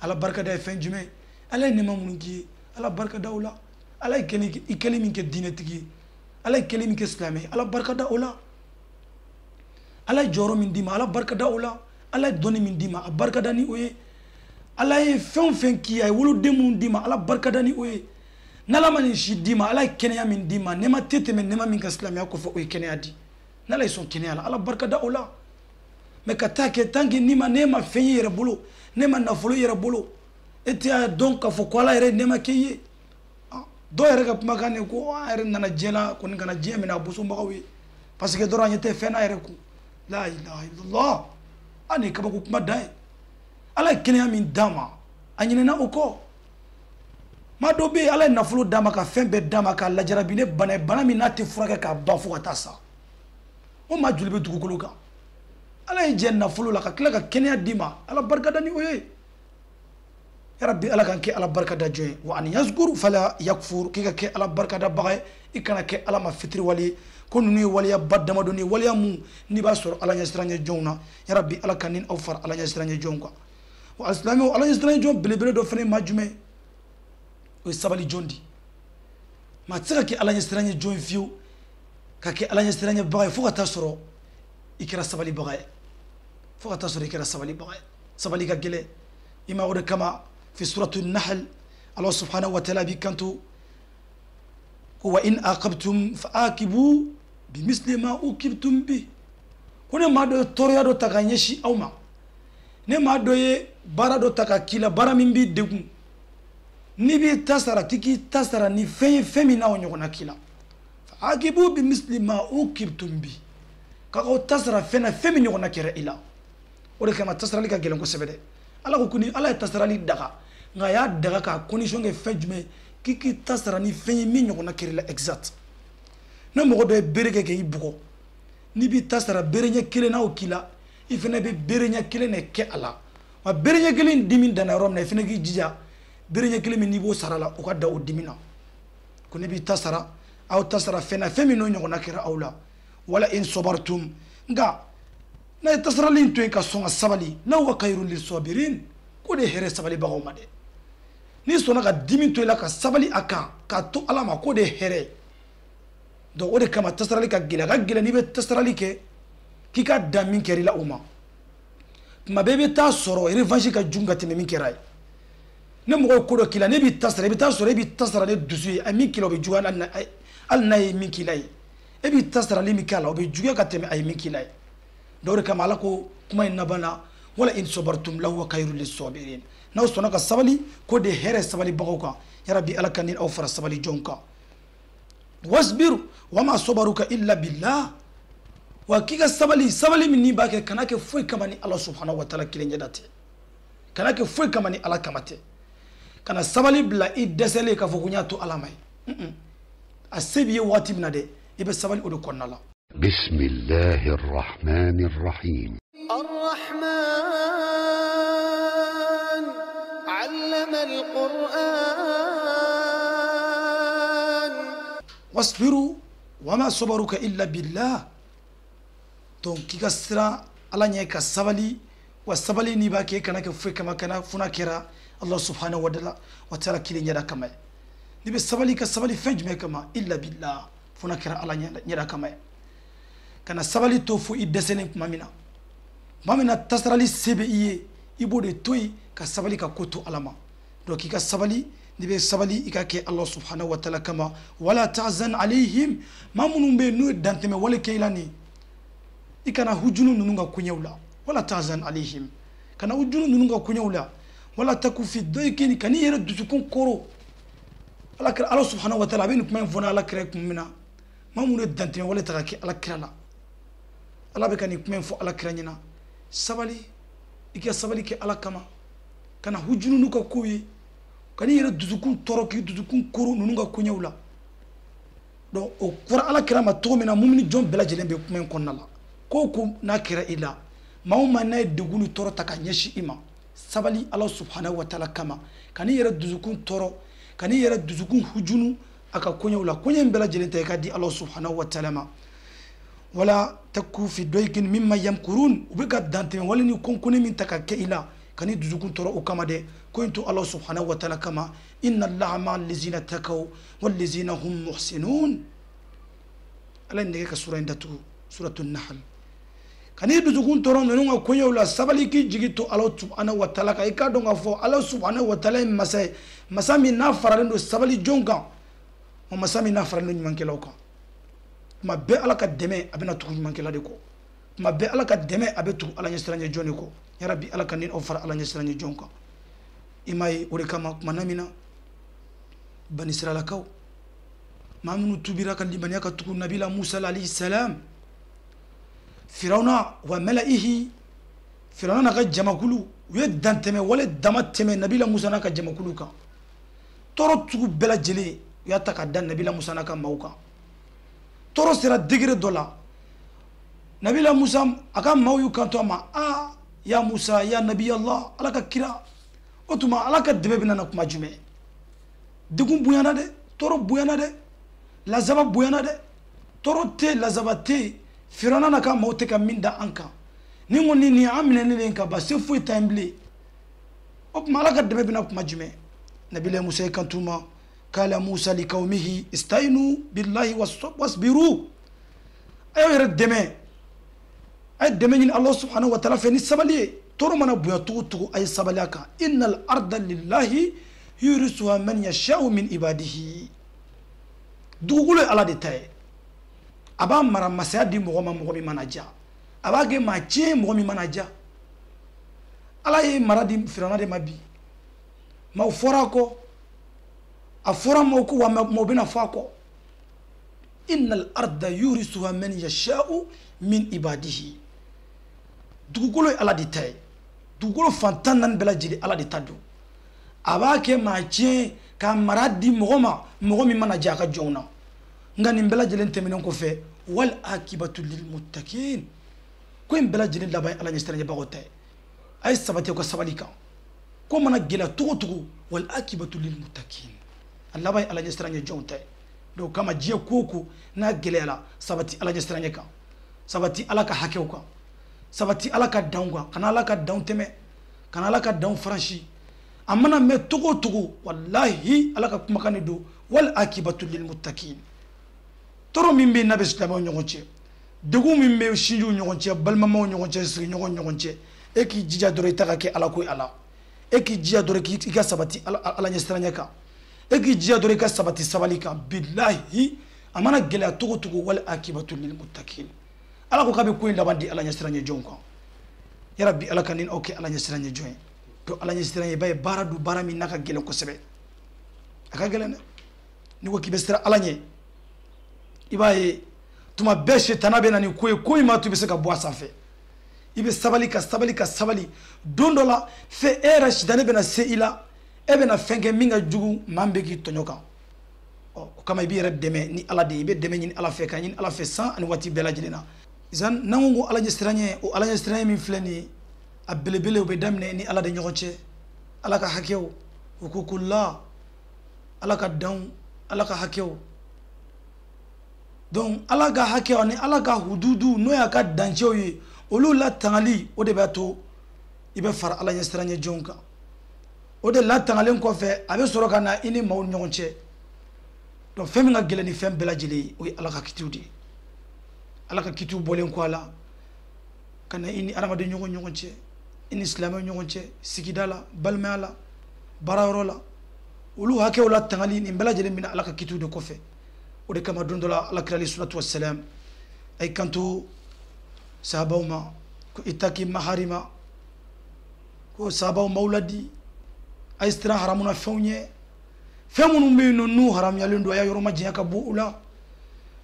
Ala barikada ye fɛn jumɛn ye? Ala ye nɛɛma minnu k'i ye, Ala barikada o la. Ala ye i kɛli min kɛ diinɛtigi ye, Ala ye kɛli min kɛ silamɛ ye, Ala barikada o la. Ala ye jɔyɔrɔ min d'i ma, Ala barikada o la. Ala ye dɔnni min d'i ma, a barikada ni o ye. Ala ye fɛn o fɛn k'i ye, a ye woloden minnu d'i ma, Ala barikada ni o ye. N'Ala ma nin si d'i ma, Ala ye kɛnɛya min d'i ma, nɛɛma tɛ tɛmɛ nɛɛma min kan silamɛya kɔfɛ, o ye kɛnɛya di. N'Ala ye sɔn kɛnɛya la, Ala barikada o la. Mɛ ka taa kɛ tant que n'i ma, n'e ma fɛn y'i yɛrɛ bolo, n'e ma nafolo i yɛrɛ bolo, e tɛ a dɔn k'a fɔ ko Ala yɛrɛ ye nɛɛma k'i ye. Dɔw yɛrɛ ka kumakan de ko an yɛrɛ nana diɲɛ la kɔni ka na diɲɛ minɛ a bosonbagaw ye, parce que dɔrɔn an ɲɛ tɛ fɛn na yɛrɛ kun. La ilaha illallah, an ye kabako kuma dan ye. Ala ye kɛnɛya min d'a ma, a ɲinɛna o kɔ. Maa dɔ bɛ yen, Ala ye nafolo d'a ma ka fɛn bɛɛ d'a ma k'a lajarabi ne bana ye, bana min n'a tɛ furakɛ k'a ban fo ka taa sa. O maa joli bɛ dugukolo kan? Ala ye jɛ nafolo la ka tila ka kɛnɛya d'i ma, Ala barika da ni o ye. Yarabi Ala k'an kɛ Ala barika da jɔn ye. Wa an yazkuru fala yakfur, k'i ka kɛ Ala barika da baga ye, i kana kɛ Ala ma fitiriwale ye. Ko ninnu ye waleyaba damadɔni ye, waleya mun n'i b'a sɔrɔ Ala ɲɛsiranɲɛ jɔnw na. Yarabi Ala ka ni aw fara Ala ɲɛsiranɲɛ jɔnw kan. Wa alisilamɛw, Ala ɲɛsiranɲɛ jɔn belebele dɔ fana ye maa jumɛn ye? O ye sabali jɔn di. Maa tɛ se ka kɛ Ala ɲɛsiranɲɛ jɔn ye fiyewu, ka kɛ Ala ɲɛsiranɲɛbaga ye fo ka taa sɔrɔ i kɛra sabalibaga ye, fo ka taa sɔrɔ i kɛra sabalibaga ye. Sabali ka gɛlɛn i ma. O de kama fi suratu Nahl, Allah subhanahu wa ta'ala b'i kanto ko wa in aqabtum fa aqibu bimisli ma uqibtum bi. Ko ne maa dɔ ye tɔɔrɔya dɔ ta ka ɲɛsin aw ma, ne maa dɔ ye baara dɔ ta ka k'i la, baara min b'i degun, n'i b'i ta sara, k'i k'i ta sara ni fɛn ye, fɛn min n'a o ɲɔgɔnna k'i la. Fa aqibu bimisli ma uqibtum bi, k'aw ta sara fɛn na, fɛn min ɲɔgɔnna kɛra i la. O de kama tasarali ka gɛlɛn kosɛbɛ dɛ. Ala ko ko ni Ala ye tasarali daga, nka a y'a daga k'a condition kɛ fɛn jumɛn ye? K'i k'i ta sara ni fɛn ye min ɲɔgɔnna kɛra i la exact. Ne mɔgɔ dɔ ye bere kɛ k'i bugɔ, n'i b'i ta sara bere ɲɛ kelen n'aw k'i la, i fana bɛ bere ɲɛ kelen de kɛ a la. Wa bere ɲɛ kelen dimi danna yɔrɔ min na, i fana k'i jija bere ɲɛ kelen min n'i b'o sara la, o ka da o dimi na. Ko n'i b'i ta sara, aw ta sara fɛn na, fɛn min n'o ɲɔgɔnna kɛra aw la. Wala in sabartum, nka n'a ye tasarali in to yen ka sɔn ka sabali, n'aw wa khayrun lisabirin, k'o de ye hɛrɛ sabalibagaw ma dɛ. N'i sɔnna ka dimi to i la ka sabali a kan k'a to Ala ma, k'o de ye hɛrɛ ye. Donc o de kama tasarali ka gɛlɛn. A ka gɛlɛn n'i bɛ tasarali kɛ k'i ka dan min kɛra i la o ma. Tuma bɛɛ i bɛ taa sɔrɔ revanche ka jugu ka tɛmɛ min kɛra ye. Ne mɔgɔ ye ko dɔ k'i la, ne b'i ta sara, i bɛ taa sɔrɔ e b'i ta sara ne dusu ye, a min k'i la o bɛ juguya hali n'a ye min k'i la ye. E b'i ta sarali min kɛ a la, o bɛ juguya ka tɛmɛ a ye min k'i la ye. Donc o de kama Ala ko kuma in laban na, wala in sabartum lahuwa khayrun lisabirin. N'aw sɔnna ka sabali, k'o de ye hɛrɛ sabalibagaw kan. Yarabi Ala ka ni aw fara sabali jɔnw kan. Wasbir wama sabaruka illa billah. Wa k'i ka sabali, sabali min n'i b'a kɛ, kana kɛ foyi kama ni Ala subhanahu wa ta'ala kelen ɲɛda tɛ. Kana kɛ foyi kama ni Ala kama tɛ. Kana sabali bila i dɛsɛlen k'a fɔ ko n y'a to Ala ma ye. A se b'i ye waati min na dɛ, i bɛ sabali o de kɔnɔna la. بسم الله الرحمن الرحيم. الرحمن علم القرآن. واصبروا وما صبرك إلا بالله. Donc k'i ka siran Ala ɲɛ ka sabali, wa sabali n'i b'a kɛ i kana kɛ foyi kama, kana fo n'a kɛra Allah subhanahu wa ta'ala kelen ɲɛda kama ye. N'i bɛ sabali, ka sabali fɛn jumɛn kama? Illa billah, fo n'a kɛra Ala ɲɛda kama ye. Kana sabali to fo i dɛsɛlen tuma min na, tuma min na tasarali se bɛ i ye, i b'o de to yen ka sabali ka ko to Ala ma. Donc k'i ka sabali, n'i bɛ sabali i ka kɛ Allah subhanahu wa ta'ala kama. Wala tahzan alayhim, maa minnu bɛ yen n'u ye dantɛmɛ wale kɛ i la nin, i kana hujunu ninnu ka koɲɛw la. Wala tahzan alayhim, kana hujunu ninnu ka koɲɛw la. Wala taku fi daykin, kan'i yɛrɛ dusukun koro. Ala kira, Ala subhanahu wa ta'ala a bɛ nin kuma in fɔ Ala kira ye tuma min na, maa minnu ye dantɛmɛ wale ta ka kɛ Ala kira la, Ala bɛ ka nin kuma in fɔ Ala kira ɲɛna. Sabali, i ka sabali kɛ Ala kama, kana hujunu n'u ka kow ye, kan'i yɛrɛ dusukun tɔɔrɔ, k'i dusukun koro ninnu ka koɲɛw la. Donc o fɔra Ala kira ma cogo min na, mumini jɔn bɛɛ lajɛlen bɛ kuma in kɔnɔna la. Ko o ko n'a kɛra i la, maa o maa n'a ye degun ni tɔɔrɔ ta ka ɲɛsin i ma, sabali Ala subhanahu wa ta'ala kama, kan'i yɛrɛ dusukun tɔɔrɔ, kan'i yɛrɛ dusukun hujunu a ka koɲɛw la. Koɲɛ in bɛɛ lajɛlen ta i ka di Ala subhanahu wa ta'ala ma. Wala taku fi daykin mimma yamkurun, u bɛ ka dantɛmɛ wale ni kɔnkɔnni min ta ka kɛ i la, kan'i dusukun tɔɔrɔ o kama dɛ. Ko in to Ala subhanahu wa ta'ala kama. Inna Allaha ma'a allazina takaw wallazina hum muhsinun. Ala ye nɛgɛ ka sura in datugu, suratu Nahl. Kan'i dusukun tɔɔrɔ ninnu ka koɲɛw la, sabali k'i jigi to Ala subhanahu wa ta'ala kan. I k'a dɔn k'a fɔ Ala subhanahu wa ta'ala ye masa ye, masa min n'a faralen don sabali jɔn kan, wa masa min n'a faralen don ɲumankɛlaw kan. Tuma bɛɛ Ala ka dɛmɛ a bɛna tugu ɲumankɛla de kɔ, tuma bɛɛ Ala ka dɛmɛ a bɛ tugu Ala ɲɛsiranɲɛ jɔn de kɔ. Yarabi, Ala ka ni aw fara Ala ɲɛsiranɲɛ jɔn kan. I m'a ye, o de kama tuma na min na Banisiralakaw, maa minnu tubira ka limaniya ka tugu Nabila Musa alayhi salam, Firawuna wa malaihi, Firawuna n'a ka jamakulu, u ye dantɛmɛ wale dama tɛmɛ Nabila Musa n'a ka jamakulu kan. Tɔɔrɔ sugu bɛɛ lajɛlen u y'a ta ka da Nabila Musa n'a ka maaw kan. Tɔɔrɔ sera degré dɔ la, Nabila Musa a ka maaw y'u kanto a ma, aa ya Musa, ya Nabi Allah, Ala ka kira, o tuma Ala ka dɛmɛ bɛna na kuma jumɛn? Degun bonyana dɛ, tɔɔrɔ bonyana dɛ, lazaba bonyana dɛ, tɔɔrɔ tɛ, lazaba tɛ, Firawuna n'a ka maaw tɛ ka min da an kan, ni kɔni nin an minɛnen ka ban, se foyi t'an bilen. O tuma Ala ka dɛmɛ bɛna kuma jumɛn? Nabila Musa y'i kanto u ma, kala Musa likawmihi istayinu billahi wasbiru. A y'aw yɛrɛ dɛmɛ, a ye dɛmɛ ɲini Allah subhanahu wa ta'ala fɛ ni sabali ye. Tɔɔrɔ mana bonya cogo o cogo, a ye sabali a kan. Innal arda lillahi yurisuha man yasha'u min ibadihi. Dugukolo ye Ala de ta ye, a b'a mara masaya di mɔgɔ ma, mɔgɔ min mana diya, a b'a kɛ maa tiɲɛ ye, mɔgɔ min mana diya. Ala ye mara di Firawuna de ma bi, maaw fɔra a kɔ, a fɔra maaw ko, wa maaw bɛna fɔ a kɔ. Innal arda yurisuha man yasha'u min ibadihi. Dugukolo ye Ala de ta ye, dugukolo fan 14 bɛɛ lajɛlen Ala de ta don. A b'a kɛ maa tiɲɛ ye ka mara di mɔgɔ ma, mɔgɔ min mana diya a ka jɔnw na. Nka nin bɛɛ lajɛlen tɛmɛnen kɔfɛ, wal akibatu lil muttaqin, ko in bɛɛ lajɛlen laban ye Ala ɲɛsiranɲɛbagaw ta ye. A ye sabati aw ka sabali kan, ko mana gɛlɛya cogo o cogo, wal akibatu lil muttaqin, a laban ye Ala ɲɛsiranɲɛ jɔnw ta ye. Donc o kama diɲɛ ko o ko n'a gɛlɛyara, sabati Ala ɲɛsiranɲɛ kan, sabati Ala ka hakɛw kan, sabati Ala ka danw kan, kana Ala ka danw tɛmɛ, kana Ala ka danw faransi. A mana mɛn cogo o cogo, walahi Ala ka kumakan de don, wal akibatu lil muttaqin. Tɔɔrɔ min bɛ yen n'a bɛ silamɛw ɲɔgɔn cɛ, degun min bɛ sinjiw ɲɔgɔn cɛ, balimamaw ɲɔgɔn cɛ, sigiɲɔgɔnw ɲɔgɔn cɛ, e k'i jija dɔrɔn i ta ka kɛ Ala ko ye Ala. E k'i jija dɔrɔn k'i ka sabati Ala ɲɛsiranɲɛ kan, e k'i jija dɔrɔn i ka sabati sabali kan. Bilahi, a mana gɛlɛya cogo o cogo, wal akibatu lil muttaqin. Ala ko k'a bɛ ko in laban di Ala ɲɛsiranɲɛ jɔnw kan. Yarabi, Ala ka ni aw kɛ Ala ɲɛsiranɲɛ jɔn ye. Donc Ala ɲɛsiranɲɛ, i b'a ye baara don, baara min n'a ka gɛlɛn kosɛbɛ, a ka gɛlɛn dɛ. N'i ko k'i bɛ siran Ala ɲɛ, i b'a ye tuma bɛɛ sitana bɛ na ni ko ye, ko in m'a to i bɛ se ka bɔ a sanfɛ. I bɛ sabali ka sabali ka sabali, don dɔ la fɛn e yɛrɛ sitanɛ bɛna se i la, e bɛna fɛn kɛ min ka jugu maa min bɛ k'i tɔɲɔ kan. O kama i b'i yɛrɛ dɛmɛ ni Ala de ye, i bɛ dɛmɛ ɲini Ala fɛ, ka ɲini Ala fɛ san ani waati bɛɛ lajɛlen na. Zan n'an ko Ala ɲɛsiranɲɛ, o Ala ɲɛsiranɲɛ min filɛ nin ye, a belebele o bɛ daminɛ ni Ala de ɲɔgɔn cɛ. Ala ka hakɛw, huququllah, Ala ka danw, Ala ka hakɛw. Donc Ala ka hakɛw ani Ala ka hududu, n'o y'a ka dancɛw ye, olu latangali, o de b'a to i bɛ fara Ala ɲɛsiranɲɛ jɔnw kan. O de latangalen kɔfɛ, a bɛ sɔrɔ ka na i ni maaw ni ɲɔgɔn cɛ. Donc fɛn min ka gɛlɛn ni fɛn bɛɛ lajɛlen ye, o ye Ala ka kitiw de ye. Ala ka kitiw bɔlen kɔ a la, ka na i ni adamaden ɲɔgɔn cɛ, i ni silamɛw ɲɔgɔn cɛ, sigida la, balimaya la, baarayɔrɔ la, olu hakɛw latangali, nin bɛɛ lajɛlen bɛna Ala ka kitiw de kɔfɛ. O de kama don dɔ la, Ala kira alayhi salatu wassalam a y'i kanto sahabaw ma ko itaki maharima, ko sahabaw m'aw ladi, a ye siran haramuna fɛnw ɲɛ, fɛn minnu bɛ yen nɔ n'u haramuyalen don, a y'a yɔrɔ majanya ka bɔ u la.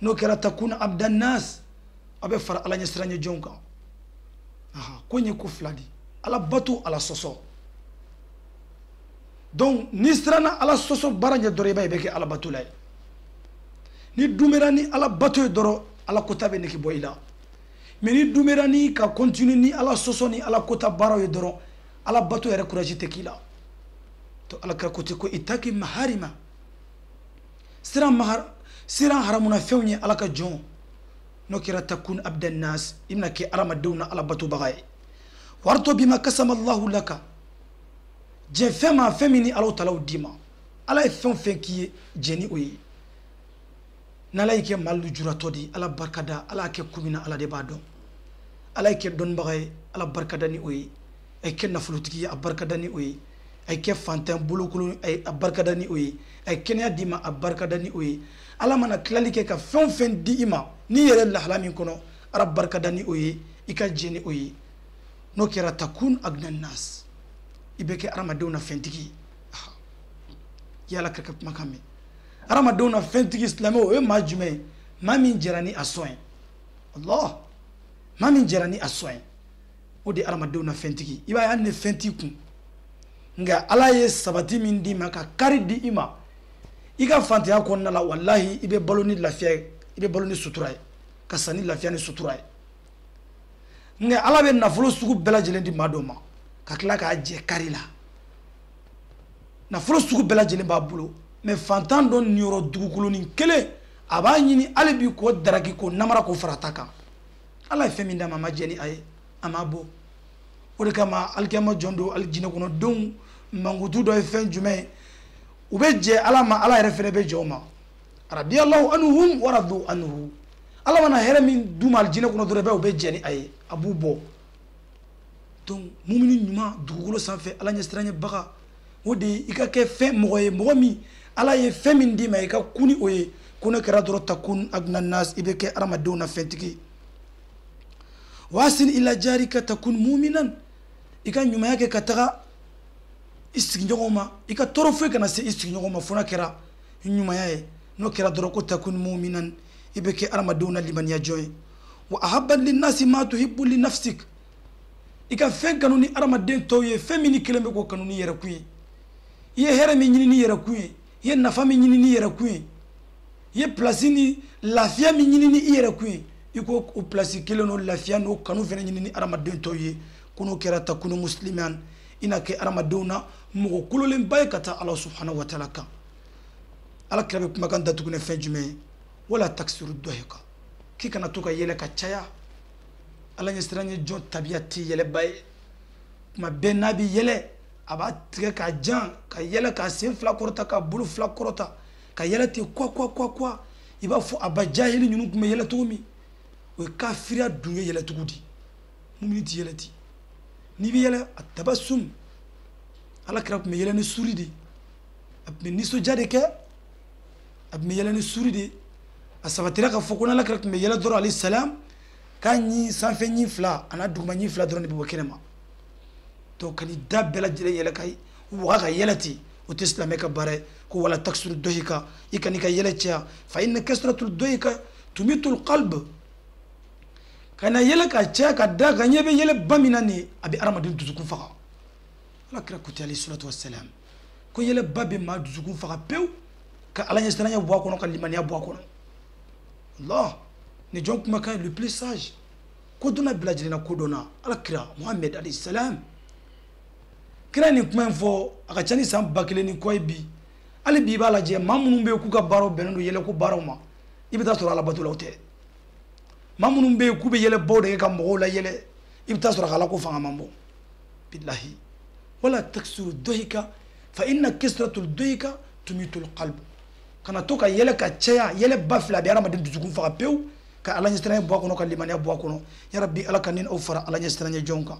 N'o kɛra takuna abdan nas, a bɛ fara Ala ɲɛsiranɲɛ jɔnw kan. Ko in ye ko fila de, Ala bato, Ala sɔsɔ. Donc n'i siranna Ala sɔsɔ baara ɲɛ dɔrɔn, i b'a ye i bɛ kɛ Ala bato la ye. Ni dumera ni Ala bato ye dɔrɔn, Ala kota bɛ nege bɔ i la. Mais ni dumera ni ka continue ni Ala sɔsɔ ni Ala kota baaraw ye dɔrɔn, Ala bato yɛrɛ courage tɛ k'i la. To Ala kira ko ten ko itaki maharima, siran haramuna fɛnw ye Ala ka jɔn. N'o kɛra takun abdan nas, i bɛna kɛ adamadenw na Ala batobaga ye. Warto bima kasama Allahu laka, jɛn fɛn ma, fɛn min ni Ala taala d'i ma. Ala ye fɛn o fɛn k'i ye, jɛn ni o ye. N'Ala y'i kɛ maa lujuratɔ de ye, Ala barika da, Ala y'a kɛ kun min na, Ala de b'a dɔn. Ala y'i kɛ dɔnnibaga ye, Ala barika da ni o ye. A y'i kɛ nafolotigi ye, a barika da ni o ye. A y'i kɛ fantan bolokolon, a barika da ni o ye. A ye kɛnɛya d'i ma, a barika da ni o ye. Ala mana tilali kɛ ka fɛn o fɛn di i ma, n'i yɛrɛ lahala min kɔnɔ, Ala barika da ni o ye, i ka jɛn ni o ye. N'o kɛra takun agna nas, i bɛ kɛ adamadenw na fɛntigi ye. I y'Ala kira ka kumakan mɛn. Adamadenw na fɛntigi silamɛw, o ye maa jumɛn ye? Maa min jɛra ni a sɔn ye. Allah, maa min jɛra ni a sɔn ye, o de ye adamadenw na fɛntigi. I b'a ye hali ni fɛn t'i kun, nka Ala ye sabati min d'i ma, ka kari di i ma, i ka fantanya kɔnɔna la, walahi i bɛ balo ni lafiya ye, i bɛ balo ni sutura ye, ka san ni lafiya ni sutura ye. Nka Ala bɛ nafolo sugu bɛɛ lajɛlen di maa dɔ ma, ka tila k'a jɛ kari la. Nafolo sugu bɛɛ lajɛlen b'a bolo, mais fantan dɔ niyɔrɔ dugukolonin kelen, a b'a ɲini hali bi k'o daraki, k'o namara, k'o fara ta kan. Ala ye fɛn min d'a ma, a ma jɛ ni a ye, a m'a bɔ. O de kama alikiyama jɔn don, hali jinɛ kɔnɔdenw mankutu dɔ ye fɛn jumɛn ye? U bɛ jɛ Ala ma, Ala yɛrɛ fɛnɛ bɛ jɛ u ma. Radiyallahu anhum wa radu anhu. Ala mana hɛrɛ min d'u ma alijinɛ kɔnɔ dɔrɔn, i b'a ye u bɛ jɛ ni a ye, a b'u bɔ. Donc mumini ɲuman dugukolo sanfɛ, Ala ɲɛsiranɲɛbaga, o de ye i ka kɛ fɛn mɔgɔ ye, mɔgɔ min Ala ye fɛn min d'i ma, i ka kun ni o ye. Ko n'o kɛra dɔrɔn takun agna nas, i bɛ kɛ adamadenw na fɛntigi. Wasin ila jarika takun muminan, i ka ɲumanya kɛ ka taga i sigiɲɔgɔnw ma, i ka tɔɔrɔ foyi kana se i sigiɲɔgɔnw ma fo n'a kɛra ɲumanya ye. N'o kɛra dɔrɔn ko takun muminan, i bɛ kɛ adamadenw na limaniya jɔn ye. Wa ahabba linnasi ma tuhibbu li nafsik, i ka fɛn kanu ni adamaden tɔw ye, fɛn min ni kelen bɛ k'o kanu ni yɛrɛkun ye. I ye hɛrɛ min ɲini ni yɛrɛkun ye, i ye nafa min ɲini ni yɛrɛkun ye, i ye place ni lafiya min ɲini ni i yɛrɛkun ye, i k'o o place kelen n'o lafiya n'o kanu fɛnɛ ɲini ni adamaden tɔw ye. Ko n'o kɛra takunu musliman, i na kɛ adamadenw na mɔgɔ kololenba ye ka taa Ala subhanahu wa taala kan. Ala kira bɛ kumakan datugu ni fɛn jumɛn ye? Wala taksiru dɔhika, k'i kana to ka yɛlɛ ka caya. Ala ɲɛsiranɲɛ jɔn tabiya tɛ yɛlɛba ye. Tuma bɛɛ n'a bɛ yɛlɛ, a b'a tigɛ k'a jan, ka yɛlɛ k'a sen fila kɔrɔta, k'a bolo fila kɔrɔta, ka yɛlɛ ten kuwa kuwa kuwa kuwa. I b'a fɔ a ba jahili ninnu tun bɛ yɛlɛ cogo min, o ye kafiriya dun ye yɛlɛcogo di. Mumini ti yɛlɛ ten. N'i bɛ yɛlɛ, a tabasum, Ala kira tun bɛ yɛlɛ ni suri de, a tun bɛ nisɔndiya de kɛ, a tun bɛ yɛlɛ ni suri de. A sabatira k'a fɔ ko n'Ala kira tun bɛ yɛlɛ dɔrɔn, alayhi salam, k'a ɲi sanfɛ ɲi fila a n'a duguma ɲi fila dɔrɔn de bɛ bɔ kɛnɛ ma. Donc ka n'i da bɛɛ lajɛlen yɛlɛ ka waga ka yɛlɛ ten, o tɛ silamɛ ka baara ye. Ko wala taksuru dɔhika, i kan'i ka yɛlɛ caya. Fa inna kasratul dɔhika tumitul qalb, ka na yɛlɛ ka caya ka da kan, ɲɛ bɛ yɛlɛ ba min na nin ye, a bɛ adamaden dusukun faga. Ala kira ko ten alayhi salatu wassalam, ko yɛlɛ ba bɛ maa dusukun faga pewu. Ka ala ɲɛsiranɲɛ bɔ a kɔnɔ, ka limaniya bɔ a kɔnɔ. Allah ni jɔn kumakan le plus sage, ko donna bɛɛ lajɛlen na, ko dɔnna ala kira Muhammed alayhi salam. Kira nin kuma in fɔ a ka ca ni san 1000 ni kɔ ye bi. Hali bi i b'a lajɛ, maa minnu bɛ yen k'u ka baaraw bɛnnen don yɛlɛko baaraw ma, i bɛ taa sɔrɔ alabatolaw tɛ. Maa minnu bɛ yen k'u bɛ yɛlɛbaw de kɛ ka mɔgɔw layɛlɛ, i bɛ taa sɔrɔ k'ala ko fanga man bon. Bilahi wala taksuru dohika fa inna kisratul dohika tumitul qalb. Kana to ka yɛlɛ ka caya, yɛlɛ ba fila a bɛ hadamaden dusukun faga pewu, ka ala ɲɛsiranɲɛ bɔ a kɔnɔ, ka limaniya bɔ a kɔnɔ. Ya rabbi, ala ka ni aw fara ala ɲɛsiranɲɛ jɔnw kan.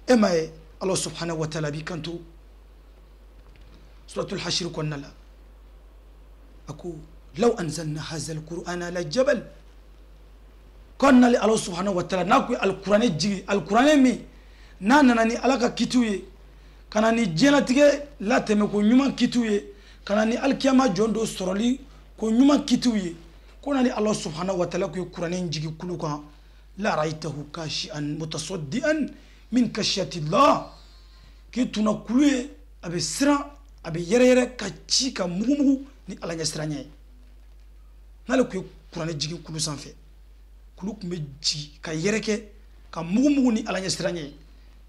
E m'a ye, ala subhanahu wa ta'ala b'i kanto suratul hashir kɔnɔna la, a ko law anzalna haza alqur'ana ala jabal. Ko nali ala subhanahu wa ta'ala n'a ko alkuranɛ jigi, alkuranɛ min n'a nana ni ala ka kitiw ye, ka na ni diɲɛlatigɛ latɛmɛ ko ɲuman kitiw ye, ka na ni alikiyama jɔn dɔ sɔrɔli ko ɲuman kitiw ye, ko nali ala subhanahu wa ta'ala ko kuranɛ jigi kulu kan, la ra'aytahu kashi'an mutasaddian min kashiyatillah, k'i tuna kulu ye a bɛ siran, a bɛ yɛrɛyɛrɛ ka ci ka mugumugu ni ala ɲɛsiranɲɛ ye. N'ale kun ye kuranɛ jigin kulu sanfɛ, kulu kun bɛ jigin ka yɛrɛkɛ ka mugumugu ni ala ɲɛsiranɲɛ ye.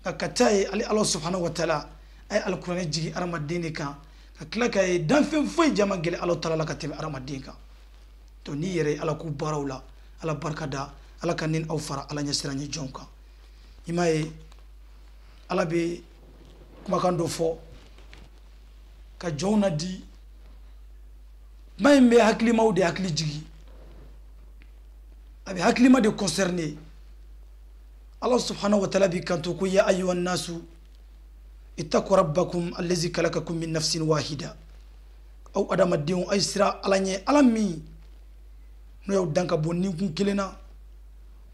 Nka ka taa ye ale ala subhanahu wa ta'ala a ye alikuranɛ jigin hadamaden de kan, ka tila k'a ye danfɛn foyi jama gɛlɛn ala taala la ka tɛmɛ hadamaden kan. Donc n'i yɛrɛ ye ala k'u baaraw la, ala barika da, ala ka ni aw fara ala ɲɛsiranɲɛ jɔnw kan. I m'a ye, ala bɛ kumakan dɔ fɔ ka jɔnw nadi, kuma in bɛ hakilimaw de hakili jigin, a bɛ hakilima de concerné. Allah subhanahu wa ta'ala b'i kanto ko ya ayyuhan nasu ittaqu rabbakum allazi khalaqakum min nafsin wahida. Aw adamadenw, a ye siran ala ɲɛ, ala min n'o y'aw dan ka bɔ ninkun kelen na.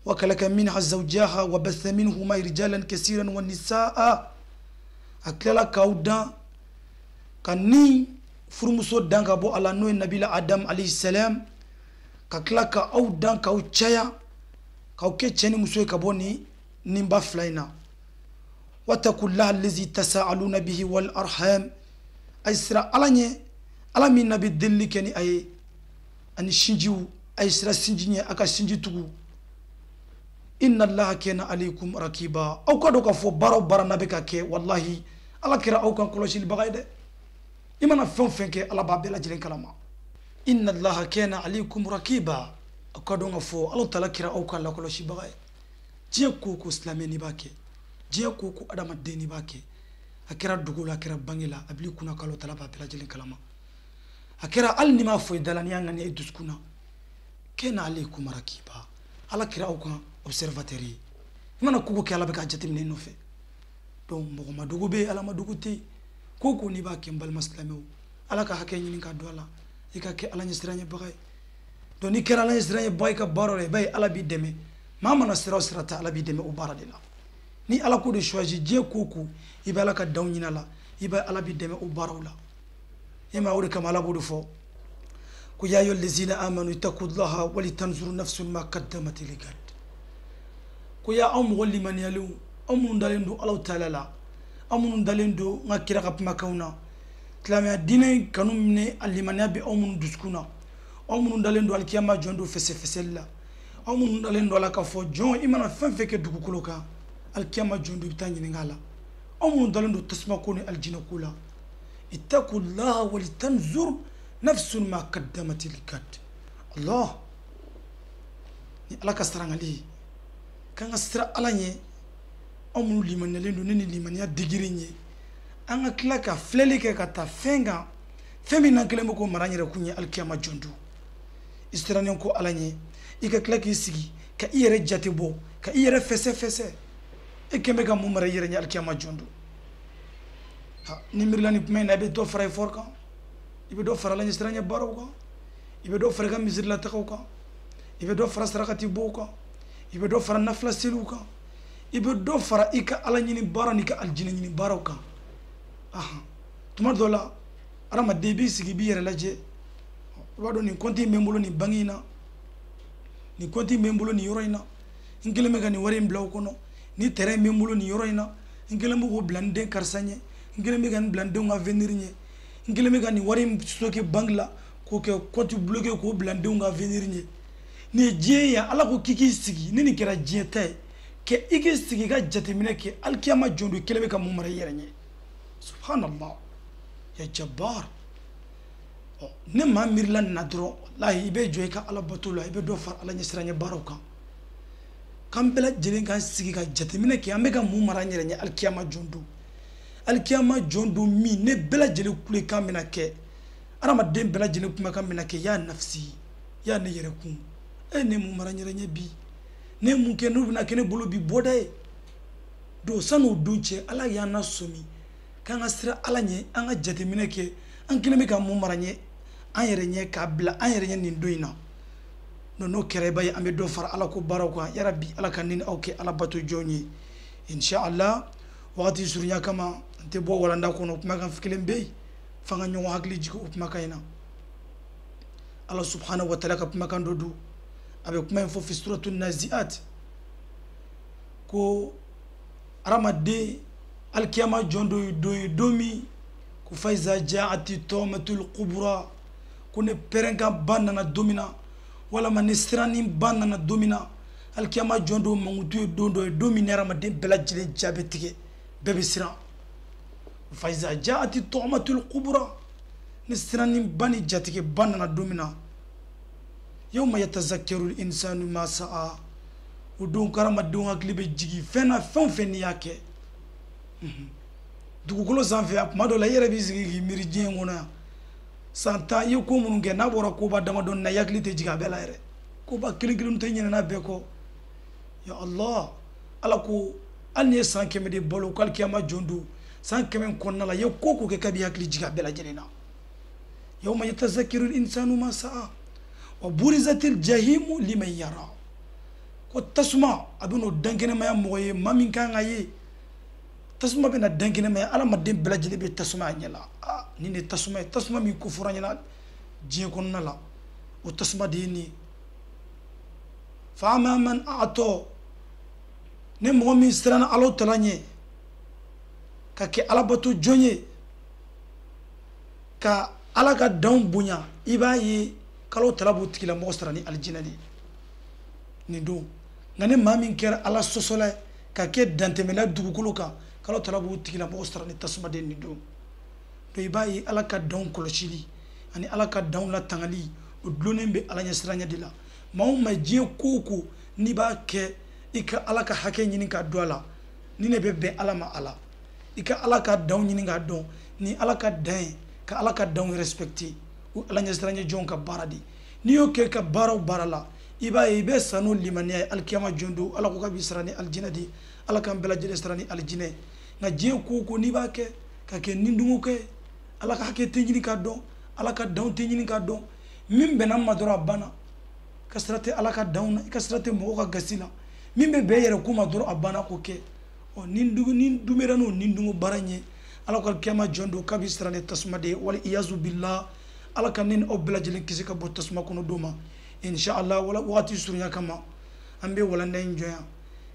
Wa khalaqa minha zawjaha wa batha minhuma rijalan kasiran wa nisaa. A tilala k'aw dan ka ni furumuso dan ka bɔ a la, n'o ye nabila Adam alayhi salam, ka tila ka aw dan k'aw caya, k'aw kɛ cɛ ni muso ye ka bɔ ni ninba fila in na. Wattaqullaha allazi tasaaluna bihi wal arham. A ye siran ala ɲɛ, ala min n'a bɛ delili kɛ ni a ye, ani sinjiw, a ye siran sinji ɲɛ, a ka sinji tugu. Inna allaha kana alaykum rakiba. Aw ka dɔn k'a fɔ baara o baara n'a bɛ ka kɛ, wallahi ala kɛra aw kan kɔlɔsilibaga ye dɛ. I mana fɛn o fɛn kɛ, ala b'a bɛɛ lajɛlen kalama. Inna allaha kana alaykum rakiba. Aw ka dɔn k'a fɔ ala taala kɛra aw ka lakɔlɔsibaga ye. Diɲɛ ko o ko silamɛ n'i b'a kɛ, diɲɛ ko o ko adamaden n'i b'a kɛ, a kɛra dugu la, a kɛra bange la, a bil'i kunna k'ala taala b'a bɛɛ lajɛlen kalama. A kɛra hali n'i m'a fɔ i da la, n'i y'a ŋaniya i dusukun na, kana alaykum rakiba, ala kɛra aw kan observateur ye. I mana ko o ko kɛ, ala bɛ k'a jateminɛ i nɔfɛ. Donc mɔgɔ ma dogo bɛ yen, ala ma dogo tɛ yen. Ko o ko n'i b'a kɛ, n balima silamɛw, ala ka hakɛ ɲini ka don a la, i ka kɛ ala ɲɛsiranɲɛbaga ye. Donc n'i kɛra ala ɲɛsiranɲɛbaga ye i ka baara la, i b'a ye ala b'i dɛmɛ. Maa mana sira o sira ta, ala b'i dɛmɛ o baara de la. Ni ala ko de choisi, diɲɛ ko o ko, i bɛ ala ka danw ɲini a la, i b'a ye ala b'i dɛmɛ o baaraw la. E ma o de kama ala b'o de fɔ ko ya ayyuhal ladzina amanu ittaqullaha wa litanzur nafsun ma qaddamat ligad. Ko ya aw mɔgɔ limaniyalenw, aw minnu dalen don Alahu taala la, aw minnu dalen don n ka kira ka kumakanw na, silamɛya diinɛ kanu minɛ a limaniya bɛ aw minnu dusukun na, aw minnu dalen don alikiyama jɔn don fɛsɛfɛsɛli la, aw minnu dalen don a la k'a fɔ jɔn i mana fɛn fɛn kɛ dugukolo kan, alikiyama jɔn don i bɛ taa ɲininka a la, aw minnu dalen don tasuma ko ni alijinɛ ko la, ittaqullaha wa litanzur nafsun ma qaddamat ligad. Allah ni ala ka sarangali ye, k'an ka siran ala ɲɛ, anw minnu limaniyalen don ne ni limaniya digiri in ye, an ka tila ka filɛli kɛ ka taa fɛn kan, fɛn min n'an kɛlen bɛ k'o mara an yɛrɛ kun ye alikiyama jɔn don. I sirannen ko ala ɲɛ, i ka tila k'i sigi ka i yɛrɛ jate bɔ, ka i yɛrɛ fɛsɛfɛsɛ, e kɛn bɛ ka mun mara i yɛrɛ ɲɛ alikiyama jɔn don. Ha, ni miirila nin kuma in na, i bɛ dɔ fara effort kan, i bɛ dɔ fara ala ɲɛsiranɲɛ baaraw kan, i bɛ dɔ fara i ka misirilataw kan, i bɛ dɔ fara sarakati bɔw kan, i bɛ dɔ fara nafila seliw kan, i bɛ dɔ fara i ka ala ɲini baaraw n'i ka alijinɛ ɲini baaraw kan. Ahan, tuma dɔ la adamaden i b'i sigi i b'i yɛrɛ lajɛ, i b'a dɔn nin compte in bɛ n bolo nin banque in na, nin compte in bɛ n bolo nin yɔrɔ in na, n kɛlen bɛ ka nin wari in bila o kɔnɔ, nin terrain in bɛ n bolo nin yɔrɔ in na, n kɛlen bɛ k'o bila n den karisa ɲɛ, n kɛlen bɛ ka nin bila n denw ka avenir ɲɛ, n kɛlen bɛ ka nin wari in stocké banque la K'o kɛ compte bloqué k'o bila n denw ka avenir ɲɛ. Nin ye diɲɛ ye, Ala ko k'i k'i sigi, ni nin kɛra diɲɛ ta ye, kɛ i k'i sigi i ka jateminɛ kɛ alikiyama jɔn don, i kelen bɛ ka mun mara i yɛrɛ ɲɛ. Subhanallah ya jabbar. Ɔ ne maa miirila nin na dɔrɔn, walahi i bɛ jɔ i ka Ala bato la, i bɛ dɔ fara Ala ɲɛsiranɲɛ baaraw kan. K'an bɛɛ lajɛlen k'an sigi ka jateminɛ kɛ an bɛ ka mun mara an yɛrɛ ɲɛ alikiyama jɔn don. Alikiyama jɔn don min ne bɛɛ lajɛlen kulekan bɛna kɛ, adamaden bɛɛ lajɛlen kumakan bɛna kɛ, ya nafsi, ya ne yɛrɛ kun, e ne mun mara n yɛrɛ ɲɛ bi, ne mun kɛ n'u bɛna kɛ ne bolo bi bɔda ye. Donc san'o don cɛ, Ala y'an lasɔmi k'an ka siran Ala ɲɛ, an ka jateminɛ kɛ an kelen bɛ ka mun mara ɲɛ an yɛrɛ ɲɛ, k'a bila an yɛrɛ ɲɛ nin don in na. Donc n'o kɛra, i b'a ye an bɛ dɔ fara Ala ko baaraw kan. Yarabi Ala ka ne ni aw kɛ Ala bato jɔn ye. Inshallah wagati surunya kama n tɛ bɔ walanda kɔnɔ, kumakan kelen bɛ yen f'an ka ɲɔgɔn hakili jigin o kumakan in na. Ala subhanahu wa ta'ala ka kumakan dɔ don, a bɛ kuma in fɔ fi suratu naziat, ko hadamaden alikiyama jɔn don ye don ye, don min ko faiza jaati tawmatul kubra, ko ne pɛrɛnkanba nana don min na, walama ni siranninba nana don min na, alikiyama jɔn don mankutu ye don dɔ ye, don min ni hadamaden bɛɛ lajɛlen ja bɛ tigɛ, bɛɛ bɛ siran. Faiza jaati tawmatul kubra, ni siranninba ni jatigɛba nana don min na, yawma yatazakkaru al-insanu ma sa'a, o don ko hadamadenw hakili bɛ jigin fɛn na, fɛn o fɛn n'i y'a kɛ. Dugukolo sanfɛ a kuma dɔ la i yɛrɛ b'i sigi k'i miiri diɲɛ in kɔnɔ yan, san 10 i ye ko minnu kɛ, n'a bɔra koba damadɔni na, i hakili tɛ jigin a bɛɛ la yɛrɛ, koba kelen kelen tɛ ɲinɛ n'a bɛɛ kɔ. Ya Allah, Ala ko hali n'i ye san 100 de balo, ko alikiyama jɔn don, san 100 kɔnɔna la i ye ko ko kɛ k'a b'i hakili jigin a bɛɛ lajɛlen na. Yawma yatazakkaru al-insanu ma sa'a wa burizatil jahimu liman yara, ko tasuma a bɛ n'o dankɛnɛmaya mɔgɔ ye, maa min kan ka ye tasuma bɛna dankɛnɛmaya, hadamaden bɛɛ lajɛlen bɛ tasuma a ɲɛ la. Aa nin de tasuma ye, tasuma min ko fɔra ɲɛna diɲɛ kɔnɔna la, o tasuma de ye nin ye. Fa ama man a'ta, ni mɔgɔ min siranna Alahu taala ɲɛ ka kɛ alabato jɔn ye, ka Ala ka danw bonya, i b'a ye k'Alahu taala b'o tigilamɔgɔ sara ni alijinɛ de ye nin don. Nka ni maa min kɛra Ala sɔsɔla ye ka kɛ dantɛmɛla dugukolo kan, k'Alahu taala b'o tigilamɔgɔ sara ni tasuma de ye nin don. Donc i b'a ye Ala ka danw kɔlɔsili ani Ala ka danw latangali, o dulonnen bɛ Ala ɲɛsiranɲɛ de la. Maa o maa diɲɛ ko o ko n'i b'a kɛ, i ka Ala ka hakɛ ɲini k'a dɔn a la, ni ne bɛ bɛn Ala ma a la, i ka Ala ka danw ɲini k'a dɔn, ni Ala ka dan ye, ka Ala ka danw respecter, o Ala ɲɛsiranɲɛ jɔnw ka baara de. N'i y'o kɛ ka baara o baara la, i b'a ye i bɛ sa n'o limaniya ye alikiyama jɔn don. Ala ko k'a b'i sara ni alijinɛ de ye, Ala k'an bɛɛ lajɛlen sara ni alijinɛ ye. Nka diɲɛ ko o ko n'i b'a kɛ ka kɛ nidungɔ kɛ, Ala ka hakɛ tɛ ɲini k'a dɔn, Ala ka danw tɛ ɲini k'a dɔn, min bɛnna ma dɔrɔn a banna. I ka sira tɛ Ala ka danw na, i ka sira tɛ mɔgɔw ka gasi la, min bɛ bɛn yɛrɛ ko ma dɔrɔn a banna k'o kɛ. Ɔ ni dumera n'o nidungɔ baara in ye, Ala ka alikiyama jɔn don k'a b'i sara ni tasuma de ye. Wali iyazu billah, Ala ka ne ni aw bɛɛ lajɛlen kisi ka bɔ tasuma kɔnɔ don ma. Inshallah wala wagati surunya kama an bɛ walanda in jɔ yan,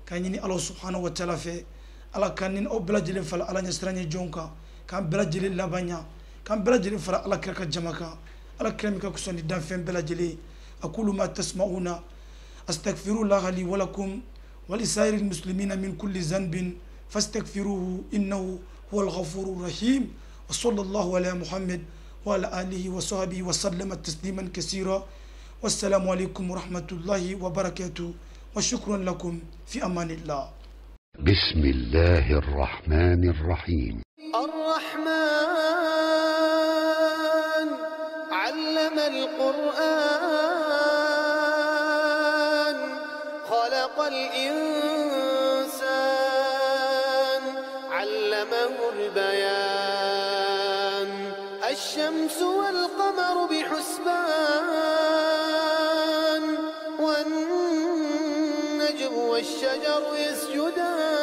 k'a ɲini Ala subhanahu wa ta'ala fɛ, Ala ka ne ni aw bɛɛ lajɛlen fara Ala ɲɛsiranɲɛ jɔnw kan, k'an bɛɛ lajɛlen laban ɲa, k'an bɛɛ lajɛlen fara Ala kira ka jama kan, Ala kira min ka fisa ni danfɛn bɛɛ lajɛlen ye. Aqulu ma tasma'una astaghfirullaha li wa lakum wa lisairil muslimina min kulli dhanbin fastaghfiruhu innahu huwal ghafurur rahim. Wa sallallahu ala Muhammad wa ala alihi wa sahbihi wa sallama tasliman kaseera. Wassalamu alaikum wa rahmatullahi wa barakatuh wa shukran lakum fi amanillah. بسم الله الرحمن الرحيم. الرحمن علم القرآن، خلق الإنسان، علمه البيان. الشمس والقمر بحسبان، والنجم والشجر يسجدان.